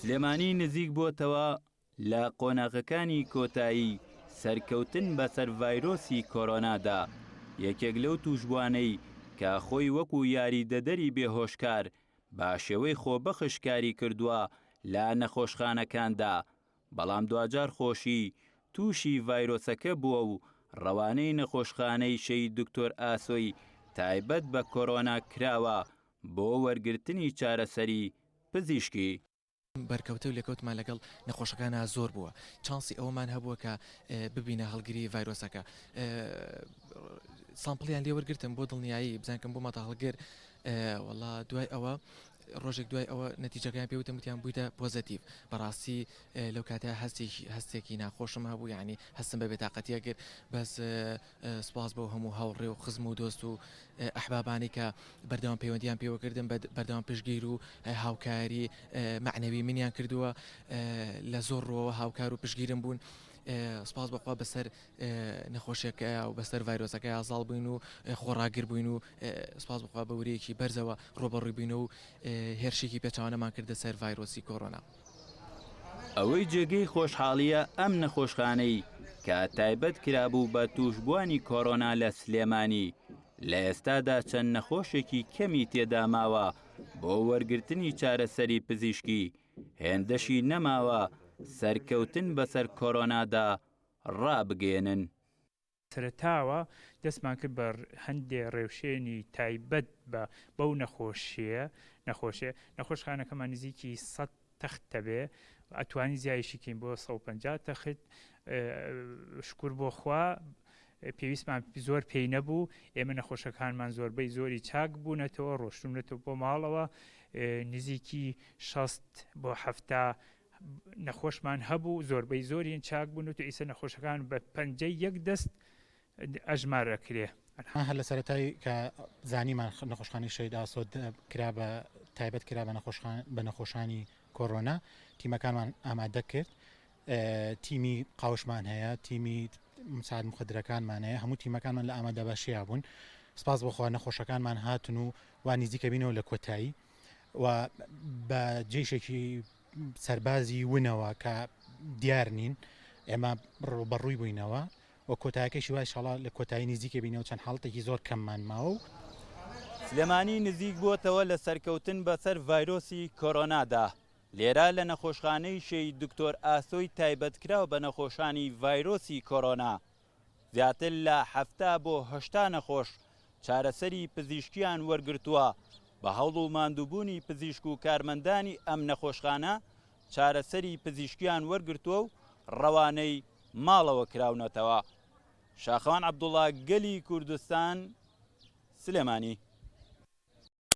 سلێمانی نزیک بۆتەوە لە قۆناغەکانی کۆتایی سەرکەوتن بەسەر ڤایرۆسی کۆرۆنادا، یەکێک لەو تووشبووانەی کە خۆی وەکو یاریدەدەری بێهۆشکار بە شێوەی خۆبەخش کاری کردووە لە نەخۆشخانەکاندا، بەڵام دواجار خۆشی تووشی ڤایرۆسەکە بووە و ڕەوانەی نەخۆشخانەی شەهید دکتۆر ئاسۆی تایبەت بە کۆرۆنا کراوە بۆ وەرگرتنی چارەسەری پزیشکی. بەرکەوتە و لێکەوتمان لەگەڵ نەخۆشەکانا زۆر بووە، چانسی ئەوەمان هەبووە کە ببینە هەڵگری ڤایرۆسەکە. سامپڵیان لێ وەرگرتم بۆ دڵنیایی بزانکەم بوومەتە هەڵگر، وەڵا دوای ئەوە ڕۆژێک دوای ئەوە نەتیجەکەیان پێ وتم وتیان بوویتە پۆزەتیڤ. بەڕاستی لەو کاتە هەستێکی هەستێکی ناخۆشم هەبوو یانی هەستم بە بێتاقەتی ئەکرد بەس سوپاس بۆ هەموو هاوڕێ و خزم و دۆست و ئەحبابانەی کە بەردەوام پەیوەندیان پێوە کردم بەردەوام پشتگیر و هاوکاری مەعنەوی منیان کردووە لە زۆر ڕووەوە هاوکار و پشتگیرم بوون سوپاس بەخوا بەسەر نەخۆشیەکەیا و بەسەر ڤایرۆسەکەیا زاڵ بووین و خۆڕاگر بووین و سوپاس بەخوا بە ورەیەکی بەرزەوە ڕووبەڕووی بووینەوە و هێرشێکی پێچەوانەمان کردە سەر ڤایرۆسی کۆرۆنا. ئەوەی جێگەی خۆشحاڵییە ئەم نەخۆشخانەی کە تایبەت کرابوو بە تووشبووانی کۆرۆنا لە سلێمانی لە ئێستادا چەند نەخۆشێکی کەمی تێدا ماوە بۆ وەرگرتنی چارەسەری پزیشکی هێندەشی نەماوە سەرکەوتن بەسەر کۆرۆنادا ڕابگەیەنن. سەرەتاوە دەستمان کرد بە هەندێ ڕێوشێنی تایبەت بە بەو نەخۆشییە نەخۆشیە نەخۆشخانەکەمان نزیکی سە تەخت دەبێ ئەتوانی زیایشی کەین بۆ 150 تەخت شکر بۆ خوا پێویستمان زۆر پێی نەبوو ئێمە نەخۆشەکانمان زۆربەی زۆری چاک بوونەتەوە ڕۆشتونەتەوە بۆ ماڵەوە نزیکی 60 بۆ هەفتا نەخۆشمان هەبوو زۆربەی زۆریان چاک بوون و ئیسە نەخۆشەکان بە پەنجەی یەک دەست ئەژمار ئەکرێ. هەر لە سەرەتای کە زانیمان نەخۆشخانەی شەهید ئاسۆ کرا بە تایبەت کرا بە نەخۆشخان بە نەخۆشانی کۆرۆنا تیمەکانمان ئامادە کرد تیمی قاوشمان هەیە تیمی مساعد مخدرەکانمان هەیە هەموو تیمەکانمان لە ئامادەباشیا بوون سپاس بۆخوا نەخۆشەکانمان هاتن و وا نزیکە بینەوە لە کۆتایی و بە جێشێکی سەربازی ونەوە کە دیار نین ئێمە ڕووبەڕووی بووینەوە و کۆتایەکەشی وای شەڵا لە کۆتایی نزیکە بینەوە چەند حاڵەتێکی زۆر کەممان ماوە و. سلێمانی نزیک بووەتەوە لە سەرکەوتن بەسەر ڤایرۆسی کۆرۆنادا، لێرە لە نەخۆشخانەی شەهید دکتۆر ئاسۆی تایبەتکراو بە نەخۆشانی ڤایرۆسی کۆرۆنا زیاتر لە 70 بۆ 80 نەخۆش چارەسەری پزیشکیان وەرگرتووە، بە هەوڵ و ماندووبوونی پزیشک و کارمەندانی ئەم نەخۆشخانە چارەسەری پزیشکیان وەرگرتووە و ڕەوانەی ماڵەوە کراونەتەوە. شاخەوان عەبدوڵا، گەلی کوردستان، سلێمانی.